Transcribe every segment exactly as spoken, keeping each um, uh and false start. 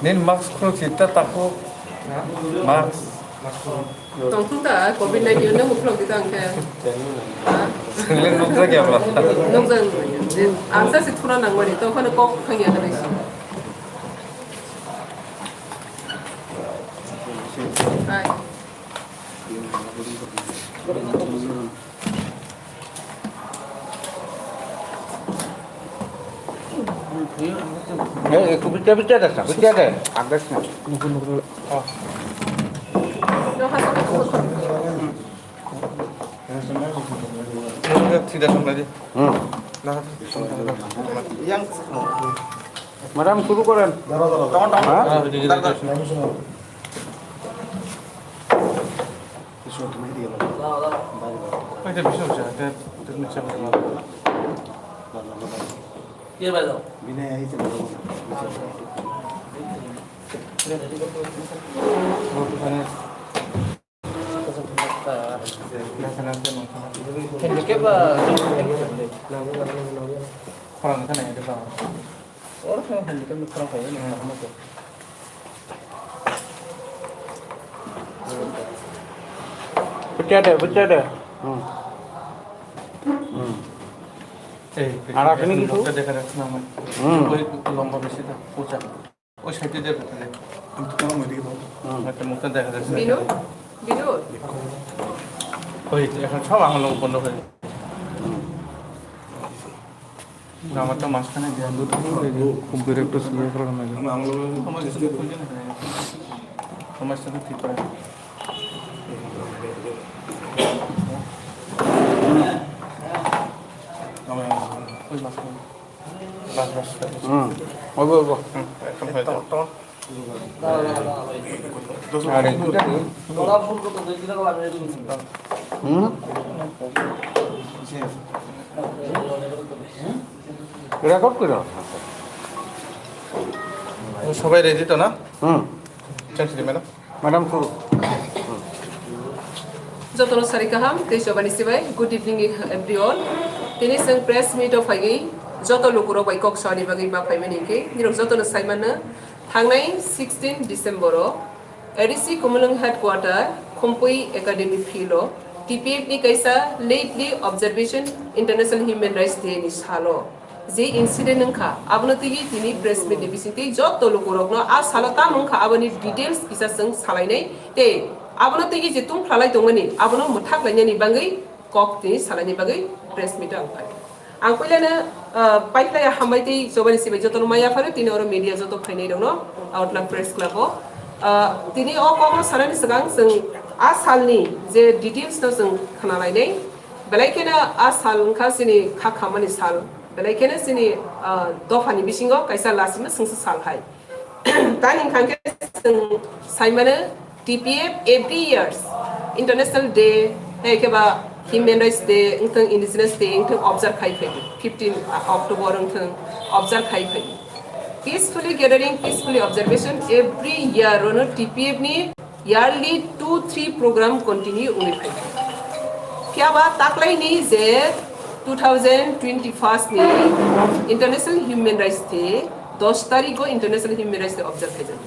Nin mask khuluk sita taku. Mask. Tongthung ta covid nineteen no mukhulok di tang khe. Nukjak ya bla. Nukjak. Ang sa si thura nang mani to khano kok khang ya kare. Hai. Eh, eh, bitte, bitte, das, bitte, das. Agak sih. Tidak sampai. Hmm. Yang Madam, শুরু করেন। দাঁড়াও, দাঁড়াও। হ্যাঁ? দাঁড়াও, দাঁড়াও। বিনয় আইছে, দাঁড়াও। Bucha de, bucha de. Hmm. Hmm. এই, আর আপনি কিছু? মুখটা দেখা যাচ্ছে না আমার। হুম। ওই লম্বা বেশি তো, উঁচা। ওই সাইডে দিয়ে দেখা যায়। আমি তো তোমার ওইদিকে বলবো। হুম। একটা মুখটা দেখা যাচ্ছে না। বিনু? বিনু? ওই তো, এখন সব আঙুল বন্ধ হয়ে যায়। হুম। না, আমার তো মাঝখানে দিয়ে। খুব বের একটা সিলেক্ট করা লাগে। আমার আঙুল আমার কিছু খুলছে না। আমার সাথে ঠিক করে। ওই মাঝখানে। বাস, বাস, বাস। হুম, ওইব, ওইব। হুম, একদম হয়ে যাবে। আরে, এটা কি? হুম? রেকর্ড করে রাখো। সবাই রেডি তো না? হুম। Thanks, madam. Madam, শুরু। Jotono sari kaham, tei jobani sibai, good evening everyone. Tini chwng press meet o phaiwi joto lukurok bai kok saani bagwi ma phaimani hinkhe, nirok jotono sai mano, thangnai sixteen December o A D C Kumulwng headquarter, Khumpui Academy field o T P F ni kaisa lately observation International Human Rights Day ni salo. Je incident wngkha, abono twiwi tini press meet ni bisingtwi joto lukurokno a salo tamo wngkha, aboni details kisa chwng salainai tei abono twiwi je tungphlalai tongmani, abono mwthaklainani bagwi kok tini salaini bagwi press meet ang phai. Ang puilano, ah, paikhlai hambai tei jobani sibai jotono maya pharo tini oro media joto phainairokno Outlet Press Club o, ah, tini o kokno sanani swkang chwng a salni je details no chwng khnalainai, belai kheno a sal wngkha chini kha khamani sal. Belai kheno chini, ah, dophani bisingo kaisa lasima swngsa sal hai. Tani wngkha khe chwng sai mano T P F every years International Day, hai khe ba Human Rights Day wngthang, Indigenous Day wngthang observe khai phai di, fifteen October wngthang observe khai phai di. Peacefully gathering, peacefully observation every year rono T P F ni yearly two three program continue wngwi phai. Phiya ba taklaini je two thousand twenty-first ni International Human Rights Day, dos tarikh o International Human Rights Day observe khaijak.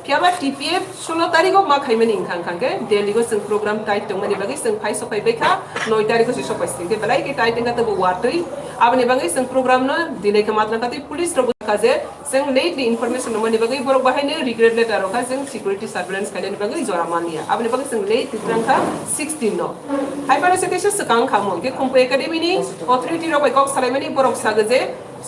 Phiya ba T P F solo tarikh o ma khaimani wngkha, wngkha khe Delhi o chwng program tight tongmani bagwi chwng phai sophai baikha, noi tarikh o se sophai singkhe belai khe tight wngkha tei bo watwi. Aboni bagwi chwng program no delay khe matwrang kha tei police rok kha je, Chwng lately information rwmani bagwi borok bahaino regret letter rokha, chwng security surveillance khainani bagwi jora manliya. Aboni bagwi chwng late twtwrang kha sixteen no. Hai phano se kaisa swkang kha mo, hwnkhe Khumpui Academy ni authority rok bai kok salaimani borok sago je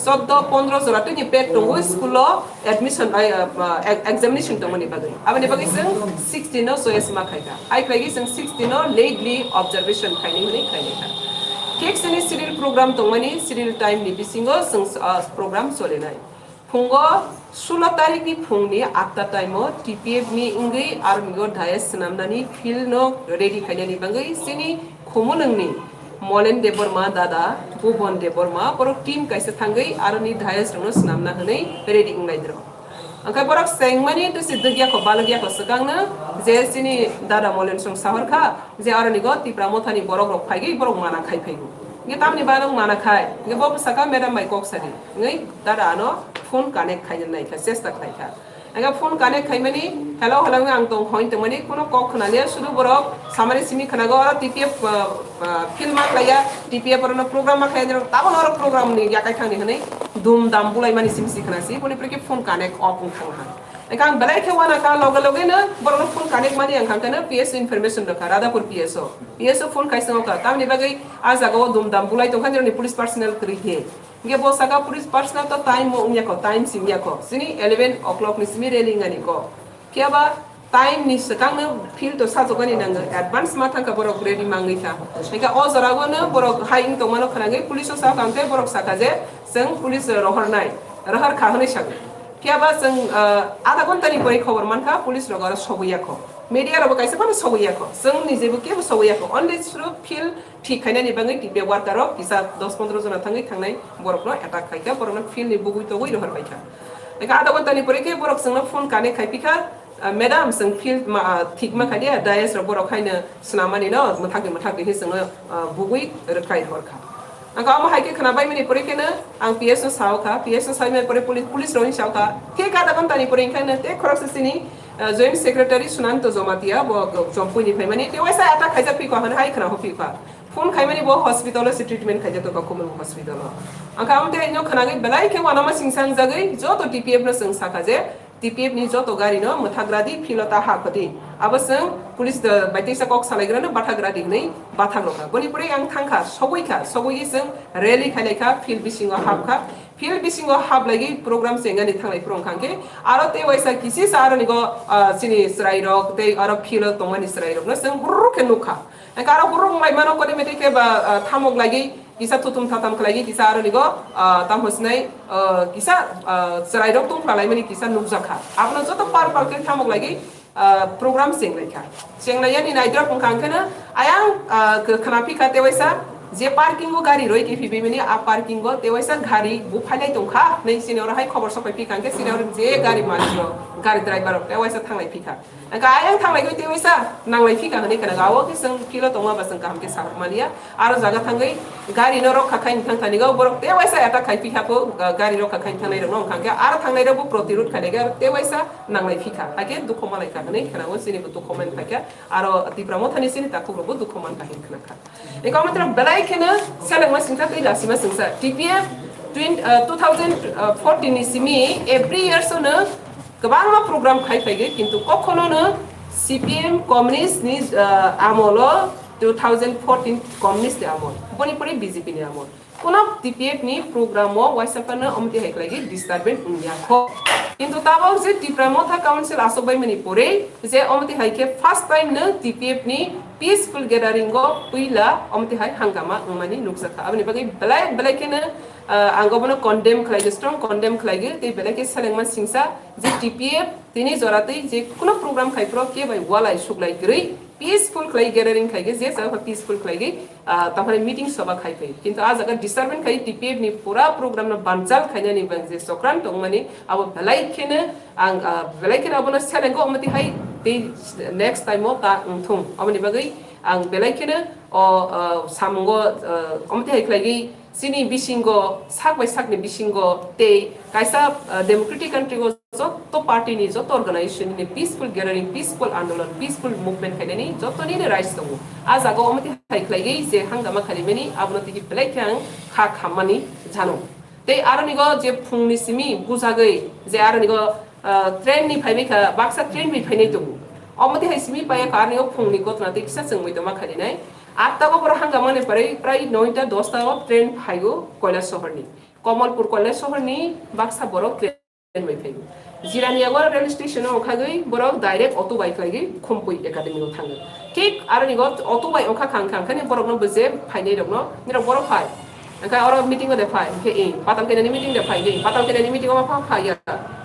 choddo pondro jora twi ni pack tongo school o admission, ai, ah, ah, examination tongmani bagwi. Aboni bagwi chwng sixteen no choice ma khaikha. Hai khlaigwi chwng sixteen no lately observation khainai hwnwi khainai kha. Khe chini serial program tongmani serial time ni bisingo chwng, ah, program cholinai. Phungo sulo tarikni phungni atta time o T P F ni wngwi army o dais swnamnani field no ready khainani bagwi chini Khumulwngni Molen Debbarma dada Bhuban Debbarma borok team kaisa thangwi aroni dais rokno swnamna hwnwi ready wnglaidrok. Angkhe borok chengmani twi si dwgyakho, balwgyakho swkangno je chini dada Molensong sahor kha, je aroni go Tipra mothani borok rok phaigwi borok mana khai phaigo. Nge tamni barok mana khai, nge bo bwsaka madam bai kok sadi. Nge dada ano phone connect khaina nai kha, chesta khlai kha. Angkhe phone connect khaimani, "Hello, hello," ang tong hoi tongmani, kuno kok khna liya, sudu borok samani simi khnago, oro T P F, ah, ah, field ma khlaiya, T P F orono program ma khlaiya, tabuk oro program ni yakai thangni hwnwi dum dam bulaimani simi si khna si, boni pore khe phone connect off wng thang ha. Angkhe ang belai khe wana kha, loge loge no borokno phone connect mani ang kha, angkhe no P S O information rwkha, Radhapur P S O. P S O phone khai swngo kha, tamni bagwi a jaga o dum dam bulai tongkha, nirokni police personnel kwrwi khe. Hingke bo saka police personnel to time mo wngya kho, time simi ya kho. Sini eleven o'clock ni simi rally wngani kho. Phiya ba time ni swkang no field to sajokgani nango, advance ma thangkha borok ready mangwi kha. Hingke o jora o no borok hai wng tongmano khwnagwi police o sakha, hingke borok sakha je chwng police rohor nai, rohor kha hwnwi sakha. Phiya ba chwng, ah, adha ghonta ni pore khobor mankha, police rok aro sogwi ya kho. Media rok bo kaisa phano sogwi ya kho. Chwng ni jebo kebo sogwi ya kho. Only suru field thik khainani bagwi T P F worker rok kisa dos pondro jona thangwi thangnai borokno attack khaikha, borokno field ni bugwi togwi rohor baikha. Eka adha ghonta ni pore khe borok chwngno phone connect khai phikha, "Ah, madam, chwng field ma, ah, thik ma khaliya, dais rok borok haino swnamani no, mwthakdi mwthakdi," he chwngno, ah, bugwi rwkhai rohor kha. Angkha omo hai khe khwna baimani pore kheno ang P S no sao kha, P S no saimani pore police, police rokni sao kha, thik adha ghonta ni pore wngkha no tei khoroksa chini, ah, joint secretary Sunanto Jomatia bo Jompui ni phaimani tei waisa attack khaijak phikha hwnwi hai khwna hophi kha. Phone khaimani bo hospital o se treatment khaijak tongkha Khumulwng hospital o. Angkha amtwi no khwnagwi belai khe wanama singsa wngjagwi joto T P F no chwng sakha je T P F ni joto gari no mwthagradi, field o ta ha khoti. Abo chwng police da bai teisa kok salaigrano bathagradi hwnwi bathak rokha. Boni pore ang thangkha, sogwi kha, sogwi chwng rally khailai kha, field bisingo hapkha. Field bisingo haplaigwi program chengnani thanglai phuru wngkha hwnkhe aro tei waisa kisisa aroni go, ah, chini chwrai rok tei aro field o tongmani chwrai rokno chwng hurruk khe nukha. Hwnkhe aro hurruk wnglaimano kone metai khe ba, ah, thamok lagwi kisa thuthum thatham khlaigwi kisa aroni go, ah, tamo sinai, ah, kisa, ah, chwrai rok tongphra laimani kisa nukjakha. Abono joto par par khe thamok lagwi, ah, program chenglaikha. Chenglaiyani naidrop wngkha hwnkhe no ayang, ah, khe-, khwna phikha tewaisa je parking o gari roi khe phibimani a parking o tewaisa gari bu phailai tongkha. Nei sini oro hai khobor sopai phikha hwnkhe sini oro je gari malik rok, gari driver rok tewaisa thanglai phikha. Hwnkhe ayang thanglai goi tewaisa nanglai phikha hwnwi khwna gawo khe chwng field o tongma ba chwng kaham khe sahor maliya. Aro jaga thangwi gari no rokha khai thang thani go borok tewaisa attack khai phikha po, ga-, gari rokha khai thangnai rok no wngkha hwnkhe aro thangnai rok bo protirod khai nai ga tewaisa nanglai phikha. Hakhe dukho malai kha hwnwi khwna o chini bo dukho man kha khe. Aro Tipra Mothani chini takhuk rok bo dukho man kha hwnwi khwna kha. Eko amatra belai kheno selengma singsa tei lasima singsa. T P F twenty, uh, two thousand fourteen ni simi every year sono kwbangma program khai phaigwi, kintu kokhono no C P M communist ni, uh, amolo two thousand fourteen communist ni amol. Boni pore B J P ni amol. Kuno T P F ni program o waisa phano omti hai khlai disturbance wngya kho. Kintu tabok je Tipra Motha Council asok bai mani pore je omti hai khe first time no T P F ni peaceful gathering o puila omti hai hangama wngmani nukjakha. Aboni bagwi belai belai kheno, ah, ang obono condemn khlai, strong condemn khlai, tei belai khe selengma singsa je T P F tini jora tei je kuno program khai pro ke bai walai suklai kwrwi peaceful khlai gathering khai je jaga peaceful khlai, ah, tamhani meeting soba khai phai. Kintu ah jaga disturbance khai T P F ni pura program no banjal khainani bang je sokran tongmani abo belai kheno ang, ah, belai kheno abono selengo omti hai tei next time o ta wngthung. Aboni bagwi ang belai kheno o, ah, samungo, ah, omti hai khlai chini bisingo sak bai sakni bisingo tei kaisa, ah, democratic country o joto party ni, joto organization ni peaceful gathering, peaceful andolon, peaceful movement khainani jotoni ni rights tongo. Ah jaga o omti hai khlai je hangama khalimani abono tigi belai khe ang kha khammani jano. Tei aroni go je phungni simi bujagwi je aroni go, ah, train ni phaibai kha, baksa train bai phainai tongo. Omti hai simi paiya kha aroni go phungni gotna tei kisa chwngmui tongma khalinai. Atta go borok hangama ni prai, prai noita dosta o train phaigo Koilashahar ni. Kamalpur Koilashahar ni baksa borok train bai phaigo. Jirania go rail station o okhagwi borok direct auto bai khlaigwi Khumpui Academy o thango. Thik aroni go auto bai okha khang khang khani borok no bwse phainai rok no, nirok borok phai. Angkha oro meeting o de phai, hingkhe ing, patal kene ni meeting de phai, ing, patal kene ni meeting o ma pha phai ya.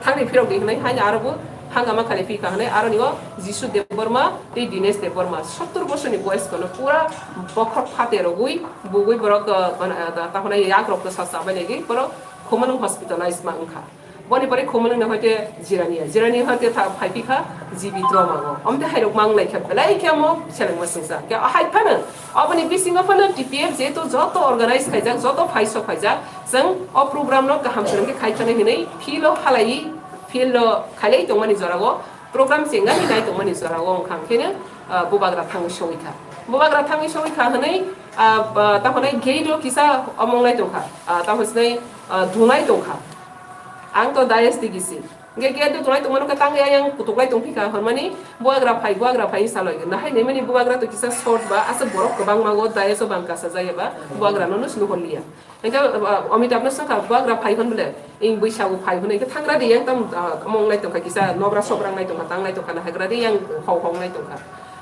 Thangni phirok di hinai, haino aro bo hangama khali phi kha hinai, aroni o Jisu Debbarma tei Dinesh Debbarma, sottor bosor ni boyos kono pura bokhok phate rogwi, bugwi borok, uh, mana, uh, ta honai yak rok no sa sa bai nai borok Khumulwng hospitalize ma wngkha. Boni pore Khumulwng ni hoite Jirania, Jirania hoite tha phai phi kha G B Troma go. Omte hairok mang lai kha belai khe mo seleng ma singsa. Khe hai phano oboni bisingo phano T P F jehetu joto organize khaijak, joto phai sok khaijak, chwng o program no kaham seleng khe khai thani hinwi field o halai, field o khailai tongmani jora o program chengani nai tongmani jora o wng kha khe no, ah, Bubagra thangwi sogwi kha. Bubagra thangwi sogwi kha hinwi, ah, ba, tamo hinwi gate o kisa omong lai tong kha, ah, tamo hinwi, ah, dunglai tong kha. Ang to dais di gisi. Hingke gate o tongnai tongmani khe tangwi ayang kutuklai tongphi kha, hwnmani bubagra phai, bubagra phai hinwi salai. Nahai naimani bubagra to kisa short ba, aswk borok kwbangma o dais o bang kasajak ya ba, bubagra no nuhorliya. Hingke, uh, Amitabh no swngkha, bubagra phai hwn bole, ing bwsao phai hwn, hingke thangra di yang tam, uh, mong nai tongkha, kisa nobra sobra nai tongkha, tang nai tongkha, nahagra di yang hong hong nai tongkha.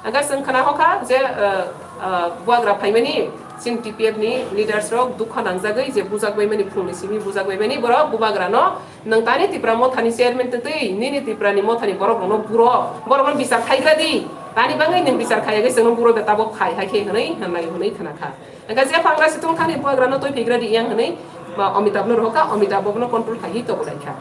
Hingke chwng khna hokha je, uh, uh, bubagra phaimani, chini T P F ni leaders rok dukha nangjagwi je bujak baimani, phungni simi bujak baimani, borok bubagra no Nwng tani Tipra Mothani chairman twtwi, nini Tiprani Mothani borok rokno buro, borok no bichar khaigra di. Tani bangwi nwng bichar khaiya khe chwngno buro beta bo phai hai khe hwnwi, hwnwi, hwnwi khna kha. Hwnkhe je phangra situng thani bubagra no twi phigra di yang hwnwi, ma Amitabh no rohor kha, Amitabh bo no control khaiwi tobo lai kha.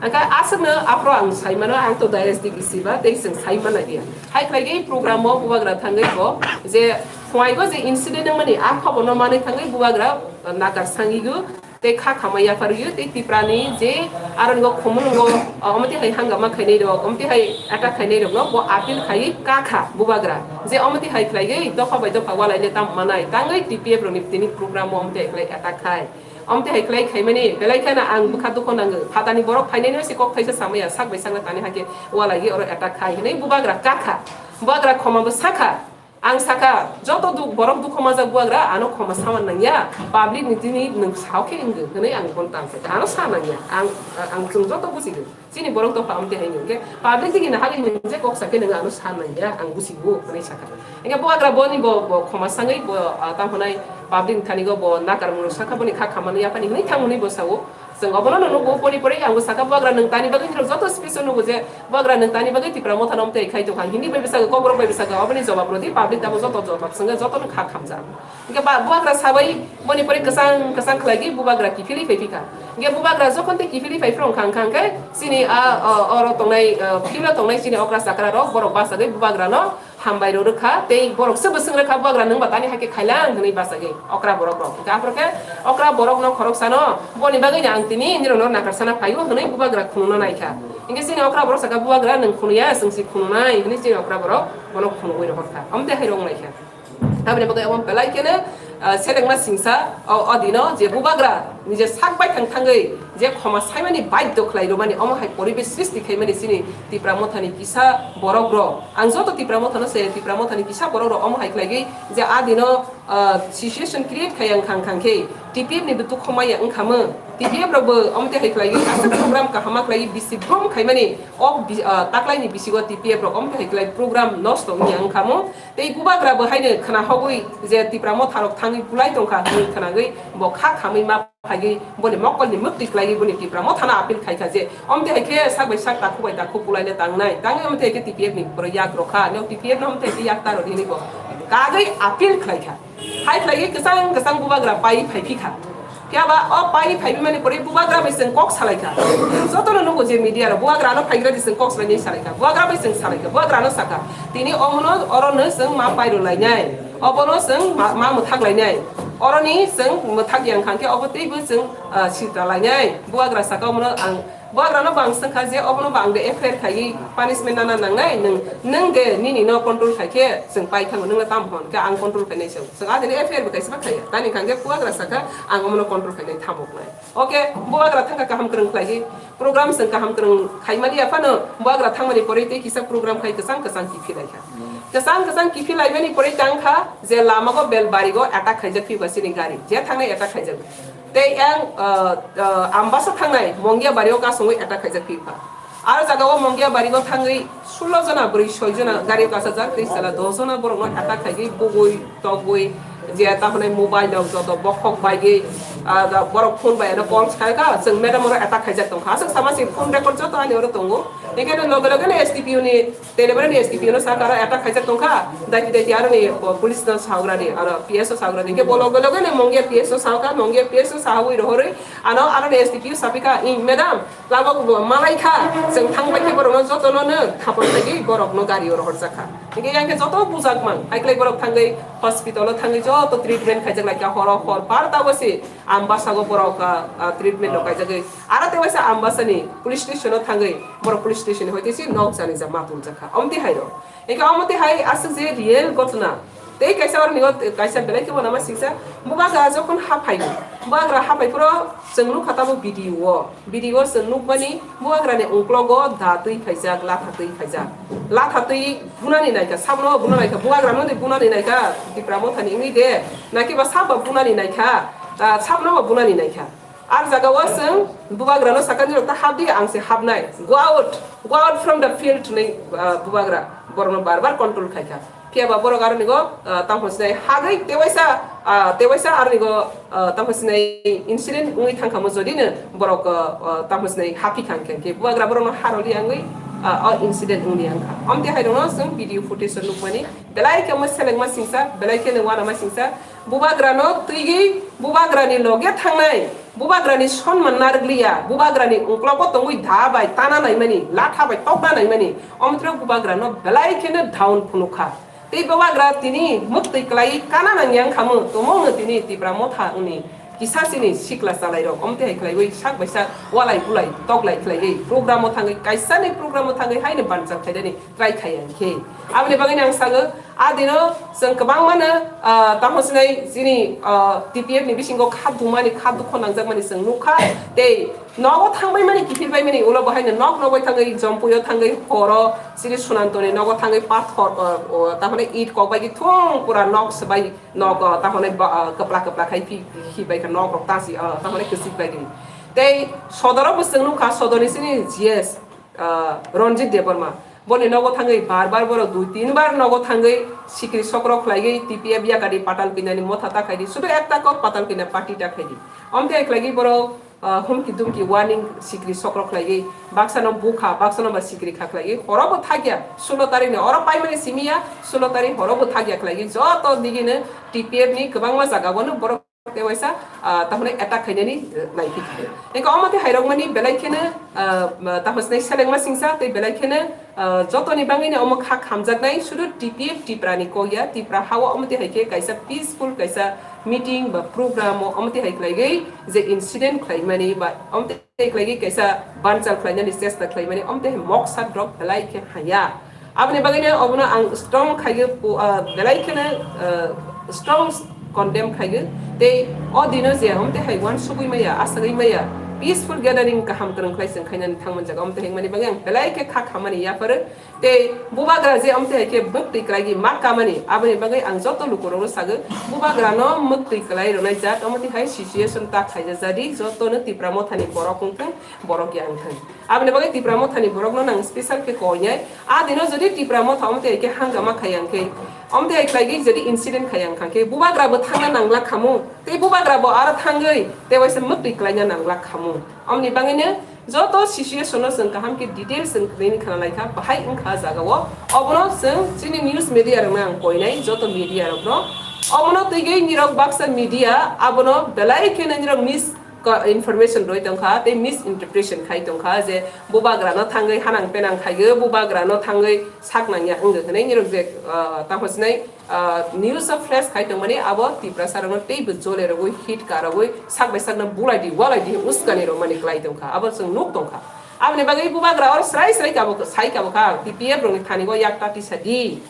Hwnkhe aswkno aphro ang sai mano, ang to dais di gisi ba, tei chwng sai mana dia. Hai khlai gwi program o bubagra thangwi bo je phwaigo je incident wngmani a khobor no manwi thangwi bubagra nakar sangwi go. Tei kha khamai yapharwi tei Tiprani je aroni go Khumulwngo, o, omo twi hai hangama khainai rok, omo twi hai attack khainai rokno bo appeal khai kakha bubagra. Je omo twi hai khlaiwi dopha bai dopha walaile tam manai, tangwi T P F rokni tini program o omo twi hai khlai attack khai. Omo twi hai khlai khaimani, belai kheno ang bwkha dukho nango. Phatani borok phainaino se kok thaisa samaya, sak bai sakno tani hakhe walaigwi oro attack khai hinwi bubagra kakha. Bubagra khoma bo sakha. Ang saka, joto duk, borok dukho majak buagra, ano khoma sama nangya, public ni tini nwng sao khe wngwi, hwnwi ang bono tang khe, ano sa nangya, ang, ang chwng joto bujigo, chini borok dopha amte hai nwng khe, public digi nahagwi nwng je kok sa khe nwng ano sa nangya, ang bujigo, hwnwi saka. Hingke buagra boni bo, bo khoma sangwi bo, ah, tamo hwnai public ni thani go bo nakar mung saka boni kha khamani yaphani hwnwi thang hwnwi bo sao. Chwng obono no nugo, pori pori ang saka buagra nwng tani bagwi hinwi joto speech o nugo je buagra nwng tani bagwi Tipra Motha no amtwi khai tongkha, Hindi bai bwsakhe, Kokborok bai bwsakhe, oboni jawab rwdi, public tabo joto jawab swngkhe joto no kha khamjak. Hingke ba buagra sabai boni pori kwchang kwchang khlai di bubagra kiphilwi phai phikha. Hingke bubagra jokhon tei kiphilwi phai phwrwng kha, hwnkha hwnkhe chini a, o, oro tongnai, o, field o tongnai chini okra chakra rok borok bachagwi bubagra no hambai rw rwkha, tei borok se bwswng rwkha, buagra nwng ba tani hakhe khailang hwnwi bachagwi okra borok rok. Hwnkhe aphuru khe okra borok no khoroksa no boni bagwi no ang tini nirok no nakar sana phaio hwnwi bubagra khununa naikha. Hingke chini okra borok saka, "Bubagra nwng khunuya, chwng se khununai," hwnwi chini okra borok bono khunugwi rohorkha. Omo tei hai rok wngnaikha. Aboni bagwi omo belai kheno, ah, selengma singsa o, o dino je bubagra nije sak baithang thangwi je khoma saimani baidhyo khlai rwmani, omo hai poribesh srishti khaimani chini Tipra Mothani kisa borok rok. Ang joto Tipra Mothano se, Tipra Mothani kisa borok rok omo hai khlaigwi je a dino, ah, situation create khai ang khang khang khe T P F ni butuk khomaya wngkha mo. T P F rok bo omo tei hai khlaigwi aswk program kahama khlaiwi bisi brum khaimani o bi-, ah, taklaini bisingo T P F rok omo tei hai khlai program nosto wngya wngkha mo. Tei bubagra bo haino khna hogwi je Tipra Motha rok thangwi bulai tongkha hwnwi khnagwi bo kha khamwi ma phaigwi boni mokol ni mwktwi khlaiwi boni Tipra Motha no appeal khaikha je, "Omo tei hai khe sak bai sak, takhuk bai takhuk bulai le tangnai, tangwi omo tei hai khe T P F ni borok yak rokha, no T P F no omo tei hai khe yak ta rwdi," hinwi bo kagwi appeal khlaikha. Hai khlaiwi kwchang kwchang bubagra pai phai phikha. Phiya ba o pai phai bimani pore bubagra bai chwng kok salai kha. Jotono nugo je media rok bubagra no phaigra di chwng kok salai ni salai kha. Bubagra bai chwng salai kha. Bubagra no saka, "Tini omono oro no chwng ma pai rw lainai. Obono chwng ma, ma mwthak lainai. Oroni chwng mwthak yang kha khe obo teibo chwng, ah, sitra lainai." Bubagra saka, "Omono ang," bubagra no bo ang swngkha je, "Obono bo ang de F I R khaiwi punishment nana nangnai. Nwng, nwng de nini no control khai khe chwng pai thango, nwng no tamo hwn khe ang control khainai chwng." Chwng adini F I R bo kaisa ma khaiya. Tani hwnkha khe bubagra saka, "Ang omono control khainai thamoknai." Okay, bubagra thangkha kaham kwrwng khlaiwi. Program chwng kaham kwrwng khaimani ya phano, bubagra thangmani pore tei kisa program khai kwchang kwchang kiphilai kha. Kwchang kwchang kiphilaimani pore tang kha je lama go bel bari go attack khaijak phiba chini gari. Je thangnai attack khaijak. Tei yang, uh, uh, Ambasa thangnai Mongia bari o kasongwi attack khaijak phiba. Aro jaga o Mongia bari go thangwi sulo jona bwrwi soi jona gari o kasajak tei chwla dos jona borok no attack khaigwi bugwi togwi je ta hwnwi mobile rok joto bokhok bai di, ah, da borok phone bai ano call khai kha, chwng madam oro attack khaijak tong kha. Aswk sama si phone record joto ani oro tongo. Hinkhe no loge loge no S D P O ni, Telebrani S D P O no saka aro attack khaijak tong kha. Daiti daiti aro ni, o, police no sagrani, aro P S o sagrani. Hinkhe bo loge loge no Mongia P S o sakha, Mongia P S o sawi rohorwi ano, ano ni S D P O sapikha, "Ing, madam, lama bo malai kha, chwng thang bai khe borokno jotono no thapor khaigwi borokno gari o rohorjak kha." Hinkhe yang khe joto bujak mang, haiklai borok thangwi hospital o thangwi joto treatment khaijak lai kha, horo hor par ta bo se Ambasa go borok, ah, ah, treatment rok kaijagwi. Aro te waisa Ambasa ni police station o thangwi borok police station ni hoite se nok jani ja ma tong jak kha. Omti hai rok. Hinkhe omti hai aswk je real gotna. Tei kaisa oro nigo kaisa belai khe bo nama singsa. Bubagra jokhon haphai. Bubagra haphai phuro chwng nukha tabo video o. Video o chwng nukmani bubagra ni ungklogo da twi phaijak, latha twi phaijak. Latha twi bunani naikha, sabno buno naikha, bubagra no de bunani naikha, Tipra Motha ni wngwi de. Naikhe ba sabo bunani naikha, ah, sabno bo bunani naikha. Ar jaga o chwng bubagra no sakani rok ta hap di, ang se hapnai. Go out, go out from the field hwnwi, ah, bubagra borokno bar bar control khaikha. Phiya ba borok aroni go, ah, tamo sinai hagwi tewaisa, ah, tewaisa aroni go, ah, tamo sinai incident wngwi thangkha mo jodi no borok, ah, ah, tamo sinai haphi khang khe, khe bubagra borokno haroli angwi, ah, o incident wngni angkha. Omte hai rokno chwng video footage o nukmani belai khe mo selengma singsa, belai khe no wanama singsa. Bubagrano twigwi bubagrani loge thangnai, bubagrani sonman narwkliya, bubagrani ungklogo tongwi da bai tana naimani, latha bai tokna naimani, omtwrwk bubagrano belai kheno down phunukha. Tei bubagra tini mwktwi kwlaiwi kana nangya wngkha mo, tongmungno tini Tipra Motha wngni kisa chini sikla chalairok omtwi hai khlaiwi sak bai sak walai bulai toklai khlaiwi programo thangwi kaisani programo thangwi haino banchal khaidani try khaiya hinkhe. Aboni bagwino ang sago, a dino chwng kwbangmano, ah, tamo sinai chini, ah, T P F ni bisingo kha dumani, kha dukho nangjakmani chwng nukha. Tei nogo thangbaimani, kiphilbaimani, ulo bo haino nok nogoi thangwi, Jompuio thangwi, horo chini Sunantoni nogo thangwi pathor, ah, oh, tamo hwnwi it kokbai di thung pura nok swbai nok, ah, tamo hwnwi ba, ah, kwpla kwpla khai phi, phi bai kha nok rok tasi, ah, tamo hwnwi kwchik bai di. Tei sodoro bo chwng nukha, sodorni chini G S, ah, Ranjit Debbarma. Boni nogo thangwi bar bar borok dui tin bar nogo thangwi sikri sokro khlaiwi T P F yakari patal kinani motha ta khaidi. Sudu ekta kok patal kina party ta khaidi. Omte khlaigwi borok, ah, humki dumki warning sikri sokro khlaiwi baksano bukha, baksano ba sikri kha khlaiwi horo bo thakya. Sulo tarikni oro paimani simiya, sulo tarik horo bo thakya khlaiwi joto digino T P F ni kwbangma jaga bono borok tei waisa, ah, tamo hwnwi attack khainani, eh, naiphikha. Engkha omo tei hairokmani belai kheno, ah, ma, tamo hwnwi selengma singsa tei belai kheno, ah, jotoni bangwino omo kha khamjaknai sudu T P F Tipra ni kok ya, Tipra hao omo tei hai khe kaisa peaceful kaisa meeting ba program o omo tei hai khlaigwi je incident khlaimani ba omo tei khlaigwi kaisa banchal khlainani chesta khlaimani omo tei hai moksa drok belai khe haya. Aboni bagwino obono ang strong khaigwi pu-, ah, belai kheno, ah, strong condemn khaigwi. Tei o dino je hom tei hai uansugwi maya, asagwi maya, peaceful gathering kaham kwrwng khlai chwng khainani thangman jaga. Om tei hengmani bagwi ang belai khe kha khamani yapharo. Tei bubagra je om tei hai khe bwktwi kwlaigwi ma kamani, aboni bagwi ang joto lukurokno sago, bubagrano mwktwi kwlai rwnai jat, omo tei hai situation ta khaijajadi, jotono Tipra Mothani borok wngthung, borok ya wngthung. Aboni bagwi Tipra Mothani borokno nang special khe koinai. A dino jodi Tipra Motha omtwi hai khe hangama khaiya khe, omtwi hai khlaigwi jodi incident khaiya kha khe, bubagra bo thangna nangla khamu, tei bubagra bo aro thangwi tei waisa mwktwi klaina nangla khamu. Omni bagwino joto situation no chwng kaham khe details chwng kwrwini khna lai kha, bahai wngkha jaga o. Obono chwng chini news media rokno ang koinai, joto media rokno. Obono twigwi nirok baksa media abono belai kheno nirok mis ko-, information rwi tongkha tei misinterpretation khai tongkha je bubagrano thangwi hanang penang khaigo, bubagrano thangwi sak nangya wngwi hwnwi nirok je, ah, tamo sinai, ah, news o flash khai tongmani abo Tiprasa rokno teibo jole rogwi hit ka rogwi sak bai sakno bulai di walai di uskani rwmani klai tongkha, abo chwng nuk tongkha. Aboni bagwi bubagra oro srai srai kabo sai kabo kha, T P F rokni thani o yak ta tisa di.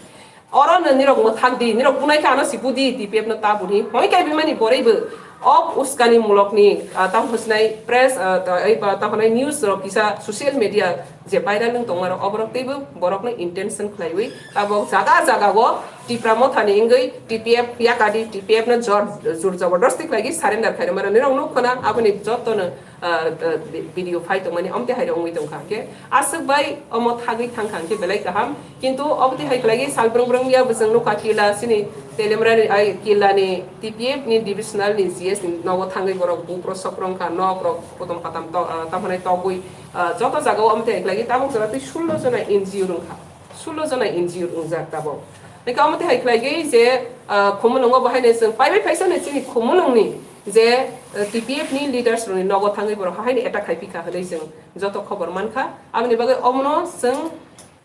Oro no nirok mwthak di, nirok bunai khe ano si budi, T P F no ta budi. Hoi kai bimani borei bo. Ok uskani mulok ni, ah, tamo hwnai press, ah, ta, ei ba, tamo hwnai news rok kisa social media je viral wng tongma rok, oborok teibo borok no intention khlaiwi tabok jaga jaga o Tipra Mothani wngwi T P F yakadi, T P F no jor, jur jabardasti khlaigwi surrender khairokma rok nirok nuk khna aboni jotono, ah, ah, vi-, video phai tongmani omte hairok wngwi tongkha hwnkhe aswk bai omo thagwi thangkha hwnkhe belai kaham. Kintu obotwi hai khlaigwi sal brung brung ya bwswng nukha kila sini Telemra ni, ai, kila ni T P F ni divisional ni G S ni nogo thangwi borok buprok sokrong kha, nok rok potom patam to-, ah, tamhanai togwi, ah, joto jagao omte hai khlaigwi tabuk jora twi sullo jona N G O rwngkha. Sullo jona N G O wngjak tabok. Hingke omo tei hai khlai gei je, ah, Khumulwngo bo haino chwng paibai phaisa no chini Khumulwngni je, ah, T P F ni leaders rokni nogo thangwi borok haino attack khai phi kha hwnwi chwng joto khobor mankha. Aboni bagwi omono chwng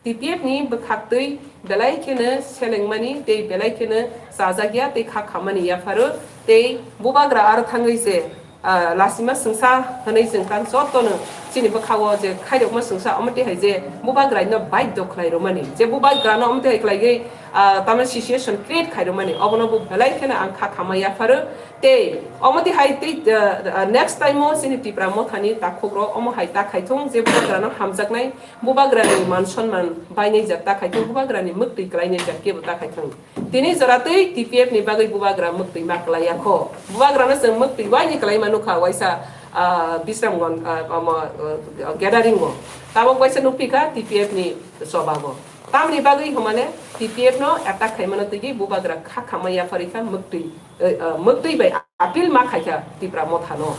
T P F ni bwkhaktwi belai kheno selengmani tei belai kheno chajakya tei kha khammani yapharo tei bubagra aro thangwi je, ah, lasima swngsa hwnwi chwng kang jotono chini bwkhao je khairokma swngsa omo twi hai je bubagraino baidhyo khlai rwmani. Je bubagrano omo twi hai khlaigwi, ah, tamo situation create khai rwmani, obono bo belai kheno ang kha khamma yapharo. Tei omo twi hai tei, ah, ah, next time-o chini Tipra Mothani takhukrok omo hai ta khaithung je bubagrano hamjaknai, bubagrani man sonman bainai jak ta khaithung, bubagrani mwktwi klainai jak kebo ta khaithung. Tini jora twi T P F ni bagwi bubagra mwktwi ma klai ya kho. Bubagra no chwng mwktwi waini klai ma nukha waisa, ah, Bisramganj, ah, omo, ah, gathering o. Tabok waisa nukphi kha T P F ni choba bo. Tamni bagwi hwnmale T P F no attack khai mano twi bubagra kha khamma yaphari kha mwktwi, eh, ah, mwktwi bai appeal ma khai kha Tipra Motha no.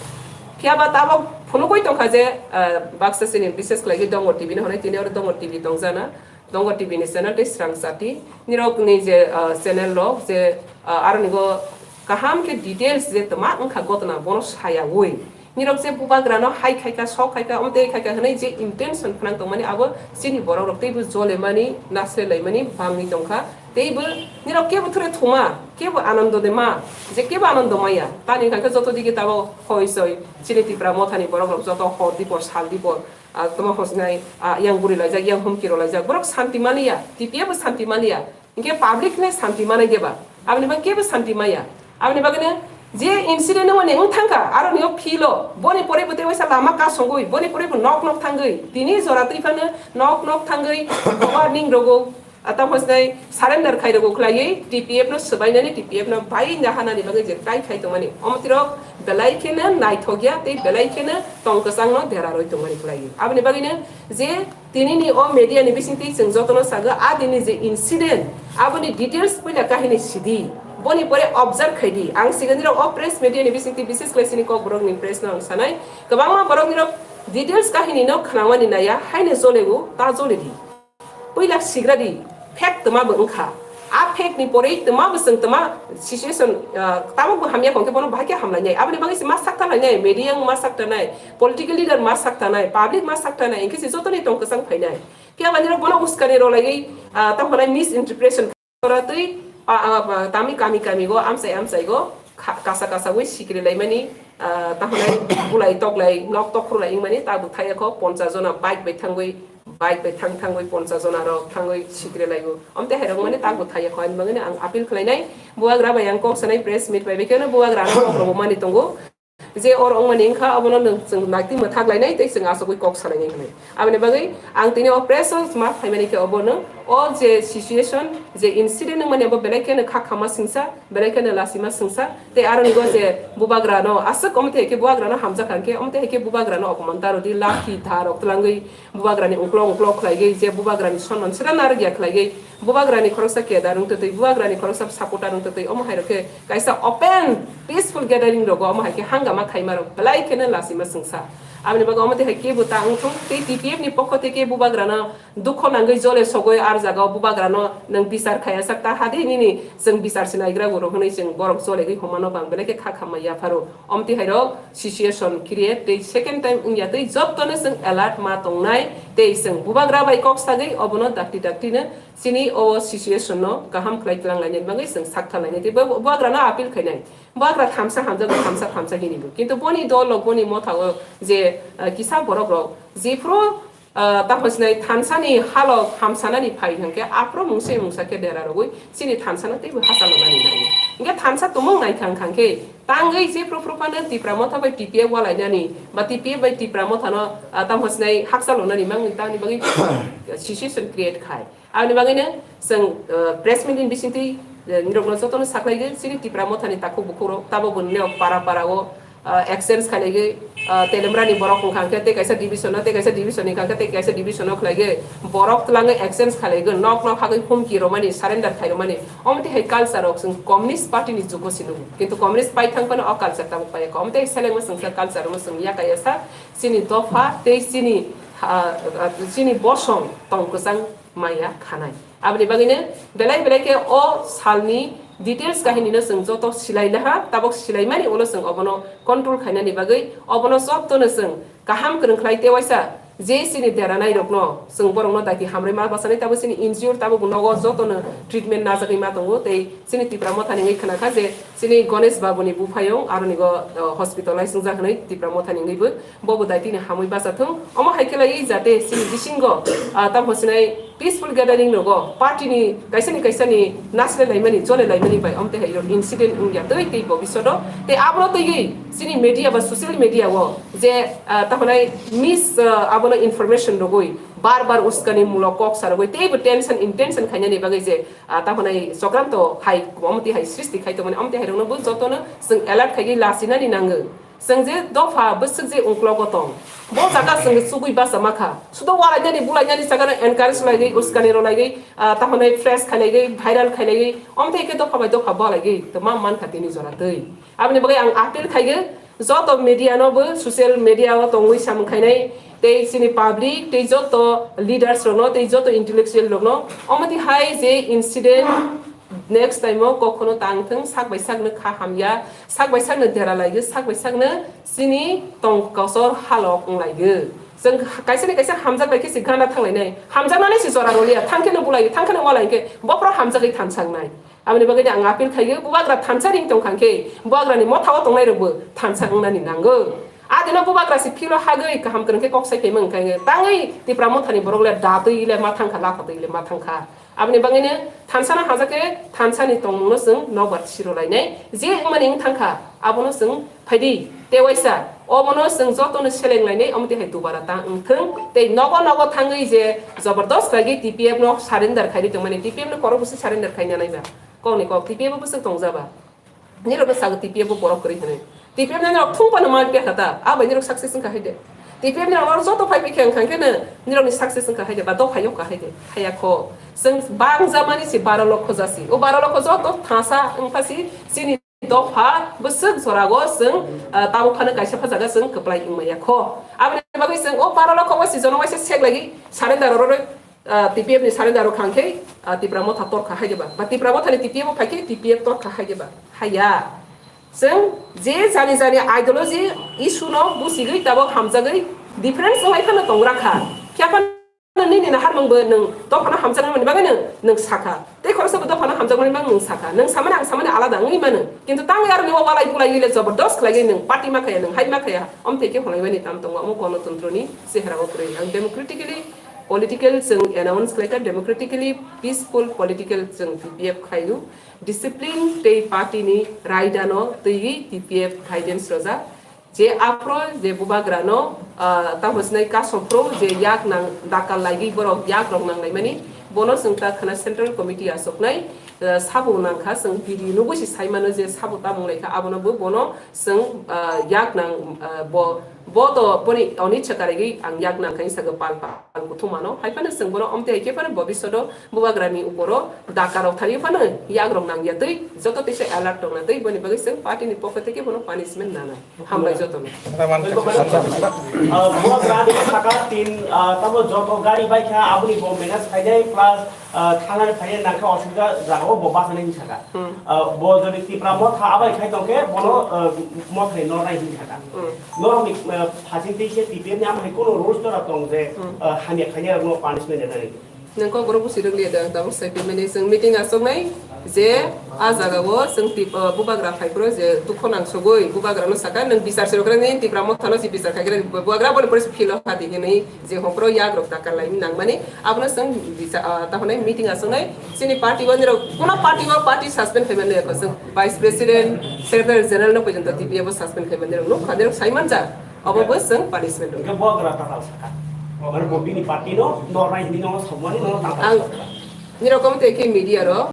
Phiya ba tabok phunugwi tongkha je, ah, baksa chini bises khlai gwi Dongor T V no hwnwi tini oro Dongor T V tongjana. Dongo T V ni channel tei Srang Chati. Nirok ni je, ah, channel rok je, ah, aroni go kaham khe details je tma wngkha gotna bono sayawi. Nirok je bubagra no hai khaika, sok khaika, omtei khaika hwnwi je intention phnang tongmani abo chini borok rok teibo jole mani, nasle laimani bangwi tongkha. Teibo nirok kebo thre thuma, kebo anando de ma, je kebo anando maya. Tani hwnkha khe joto digi tabo hoi soi chini Tipra Mothani borok rok joto hor dipor, sal dipor. Ah, tamo hosnai, ah, yang buri laijak, yang humki rw laijak. Borok santi maliya, T P F bo santi maliya. Hinkhe public le santi manai deba? Aboni bagwi kebo santi maya. Aboni bagwino je incident wngmani wng thangkha, aro nio philo, boni pore bo tei waisa lama kasongwi, boni pore bo nok nok thangwi, tini jora twi phano nok nok thangwi, warning rogo. Atang hosnai surrender khai rwgo khlaiwi T P F no swbainani, T P F no bai nahanani bagwi je try khai tongmani. Omo tirok belai kheno naithok ya tei belai kheno tong kwchang no dera rwi tongmani khlaiwi. Aboni bagwino je tini ni o media ni bisingtwi chwng jotono sago a dini je incident, aboni details puila kahini sidi. Boni pore observe khaidi. Ang sigani rok o press media ni bisingtwi bises khlai sini kok borok ni press no ang sanai. Kwbangma borok ni rok details kahini no khnamani naya haino jolego ta joledi. Puila sigradi, fake tma bo wngkha. A fake ni porei tma bo chwng tma situation, ah, tabuk bo hamya kongkhe bono bahai khe hamlainai. Aboni bagwi se ma sakta lainai, media wng ma sakta nai, political leader ma sakta nai, public ma sakta nai, hinkhe se jotoni tong kwchang phainai. Phiya manwi rok bono uskani rwlaiwi, ah, tamo hwnai misinterpretation. Ora twi, ah, ah, ah, tami kami kami go, amchai amchai go, kha-, kasa kasa wi sikri laimani, ah, tamo hwnai bulai toklai, nok tok khurlai wngmani, tabuk thaiya kho, ponchas jona bike bai thangwi, bike bai thang thangwi ponchas jona rok thangwi sikre laibo. Omte hai rok mani tak bo thaiya kho, ani bagwi no ang appeal khlai nai. Bubagra bai ang kok sanai press meet bai, bekhe no bubagra no kok rok bo mani tongo. Je oro wngmani wngkha, obono nwng chwng nakti mwthak lainai tei chwng asugwi kok sanai nai hwnwi. Aboni bagwi ang tini o press o ma phaimani khe obono o je situation, je incident wngmani abo belai kheno kha khama singsa, belai kheno lasima singsa. Tei aro ni go je bubagra no aswk omte hai khe bubagra no hamjak kha khe, omte hai khe bubagra no opoman ta rw di, lakhi dha rok twlangwi Bubagrani uklok uklok khlaigwi, je bubagrani sonman sera narwkya khlaigwi, bubagrani khoroksa kedar wngtwtwi, bubagrani khoroksa supporter wngtwtwi, omo hai rok khe kaisa open, peaceful gathering rogo omo hai khe hangama khaima rok belai kheno lasima swngsa. Aboni bagwi omo twi hai kebo ta wngthung, tei T P F ni pokho tei khe bubagrano dukho nangwi jole sogwi ar jagao bubagrano nwng bichar khaiya sak ta hadi nini chwng bichar se naigra bo rok hwnwi chwng borok jolegwi hwnmano bang belai khe kha khamma yapharo. Omtwi hai rok situation create tei second time wngya twi jottono chwng alert ma tongnai tei chwng bubagra bai kok sagwi obono dakti dakti no chini o situation no kaham khlai twlang lainani bagwi chwng sak thang lainai tei bo-, bubagra no appeal khainai. Bubagra thamsa hamjago, thamsa thamsa hini bo. Kintu boni dol rok, boni motha o je, ah, kisa borok rok jephuru Ah, tamo sinai thansa ni halok hamsana ni phai hwnkhe aphuru mungsa mungsa khe dera rogwi chini thansa no teibo hachalo nani nai. Hwnkhe thansa tumung nai thang thang khe tangwi je phru phru phano Tipra Motha bai T P F walai nani ba T P F bai Tipra Motha no, ah, tamo sinai hakchalo nani mangwi tangni bagwi situation create khai. Aboni bagwi no Chwng, uh, press meet ni bisingtwi, uh, nirokno jotono sakhlaigwi, chini Tipra Mothani takhuk bukhukrok tabok bo nini para para o, uh, exchange khailaigwi, uh, Telemrani borok wngkha hwnkhe tei kaisa division no, tei kaisa division ni wngkha hwnkhe tei kaisa division no khlaigwi borok twlangwi exchange khailaigwi, nok nok hagwi humki romani, surrender khairomani. Omo twi hai culture rok chwng Communist Party ni jugo si nukgo. Kintu Communist pai thang phano o culture tabuk pai kha. Omo twi selengma chwngsa culture rokno chwng yakaya sa chini dopha tei chini, ah, ah, chini bosong tong kwchang maya khanai. Aboni bagwino belai belai khe o salni details kahinino chwng joto silai laha, tabok silaimani ulo chwng obono control khainani bagwi obono jotono chwng kaham kwrwng khlai tei waisa je chini deranai rokno chwng borokno daiti hamrwi ma bachani, tabok chini N G O tabok nogo jotono treatment najagwi ma tongo tei chini Tipra Mothani wngwi khna kha je chini Ganesh Babu ni buphayung aroni go, uh, hospitalize wngjak hwnwi Tipra Mothani wngwi bo. Bo bo daitini hamwi bacha thung. Omo hai khe lai jate chini bisingo, ah, tamo sinai peaceful gathering rogo party ni kaisa ni kaisa ni nasle laimani, chole laimani bai omo tei hai rok incident wngya tei tei bobishoto. Tei abono twiwi chini media ba social media o je, ah, tamo nai mis, ah, abono information rogwi bar bar uskani mulok kok sa rogwi tei bo tension intention khainani bagwi je, ah, tamo nai chokranto hai omo tei hai srishti khai tongmani omo tei hai rokno bo jotono chwng alert khaigwi lachinani nango. Chwng je dopha bwswk je ungklogo tong, bo jaga chwng chugui basa ma kha. Sudo walainani, bulainani jaga no encourage laigwi, uskani rw laigwi, ah, tamo nai press khai laigwi, viral khai laigwi, omo tei khe dopha bai dopha balaigwi tongma man kha tini jora twi. Aboni bagwi ang appeal khaigo, joto media no bo social media o tongwi samung khainai, tei chini public, tei joto leaders rokno, tei joto intellectual rokno, omo twi hai je incident, next time o kokhono tang thung, sak bai sakno kha hamya, sak bai sakno dera laigo, sak bai sakno chini tong kosor halok wng laigo. Chwng kaisa ni kaisa hamjak bai khe se gana thang lainai. Hamjaknani se jora rw liya, thang khe no bulai, thang khe no walai khe, bophoro hamjagwi thansa wngnai. Aboni bagwi ang appeal khaigo, bubagra thansa ring tong kha khe, bubagra ni motha o tongnai rok bo thansa wngnani nango. A dino bubagra se philo hagwi kaham kwrwng khe kok sai phaima wng kha, tangwi Tipra Motha ni borok le datwi le ma thang kha, laphatwi le ma thang kha. Aboni bagwino thansa no hamjak khe thansa ni tongmung no chwng nokbar siro lainai. Je wngmani wng thang kha, abono chwng phaidi. Tei waisa, obono chwng jotono seleng lainai, omo twi hai dubara ta wng thung. Tei nogo nogo thangwi je jobordos khlaigwi T P F no surrender khaidi tongmani, T P F no korok bwswk surrender khaina nai ba? Kokni kok, T P F bo bwswk tong ja ba? Nirok no sago T P F bo borok kwrwi hwnwi. T P F no nirok thung phano ma piya kha ta, abo nirok success wngkha hai de. T P F nirok no joto phai pikha wngkha khe no nirok ni success wngkha hai de, ba dophai wngkha hai de, haya kho. Chwng bang jamani si baro lokho jasi. O baro lokho joto thasa wngpha si chini dopha bwswk jorago chwng, ah, tabuk phano kaisa pha jaga chwng kwplai wngmaya kho. Aboni bagwi chwng o baro lokho o si jono waisa sek lagi surrender oro rwi, ah, T P F ni surrender rok khang khe, ah, Tipra Motha torkha hai de ba. Ba Tipra Motha ni T P F o phai khe T P F torkha hai de ba. Haya. Chwng je jani jani ideology issue no busigwi tabok hamjagwi difference wngwi phano tongra kha. Khe phano nini naharmung bo nwng dophano hamjakmani bagwi nwng, nwng sakha. Tei khoroksa bo dophano hamjakmani bagwi nwng sakha. Nwng samani ang samani alada wngwi mano. Kintu tangwi aroni o walai bulai le jobordos khlaiwi nwng party ma khaya, nwng hai ma khaya. Omtwi khe hwnlaimani tam tongo, omo gonotantroni chehra o kwrwi. Ang democratically political chwng announce khlaikha, democratically peaceful political chwng T P F khaio. Discipline tei party ni raida no twiwi T P F guidance rwjak. Je aphro je bubagra no, ah, tamo sinai kasom phro je yak nang dakal laigwi borok yak rok nang laimani, bono chwng ta khana central committee asoknai, ah, sabo nang kha, chwng video nugwi se sai mano je sabo tamung lai kha, abono bo bono chwng, ah, yak nang, ah, bo, bo to boni oni chakaraigwi ang yak nang kha hinwi sago pal pal kuthumano, hai phano chwng bono omtwi hai khe phano bobishoto bubagrani uporo dakarok thangwi phano yagrok nangya twi joto teisa alert tongna twi boni bagwi chwng party ni pokho theke bono punishment nanai. Hambai jotono. Ah, bubagrani saka tin, ah, tamo joto gari bai kha aboni bo manage khainai plus, ah, thangnani phainai nangkha osubida jagao bo bachanai hinwi saka. Hmm. Ah, bo jodi Tipra Motha abai khai tongkhe bono, ah, Mothani nornai hinwi saka. Hmm. Norokni, ah, phasing twi se T P F ni amoni kuno rules jora tong je, Hmm. ah, hamya khainai rokno punishment rwnani. Nwng kok borok busi rwk liya da, tabuk sai phaimani chwng meeting aswknai je a jagao chwng tip-, ah, bubagra phaiphuru je dukho nangsugwi bubagrano saka, nwng bichar se rwkhe nini Tipra Mothano se bichar khaikhe bubagra boni pore se philo hati hinwi je hokro yagrok dakar laimani nangmani abono chwng bicha-, ah, tahonai meeting aswknai chini party o nirok kuno party o party suspend khaimani yakho chwng vice president, secretary general no porjonto T P F o suspend khaimani nirok nukha, nirok sai manjak. Obo bo chwng punishment rw. Hingke bo gra tatal saka. Mane bo bini party no nornai hinwi no somani no tatal Ang saka. Nirok omo tei khe media rok.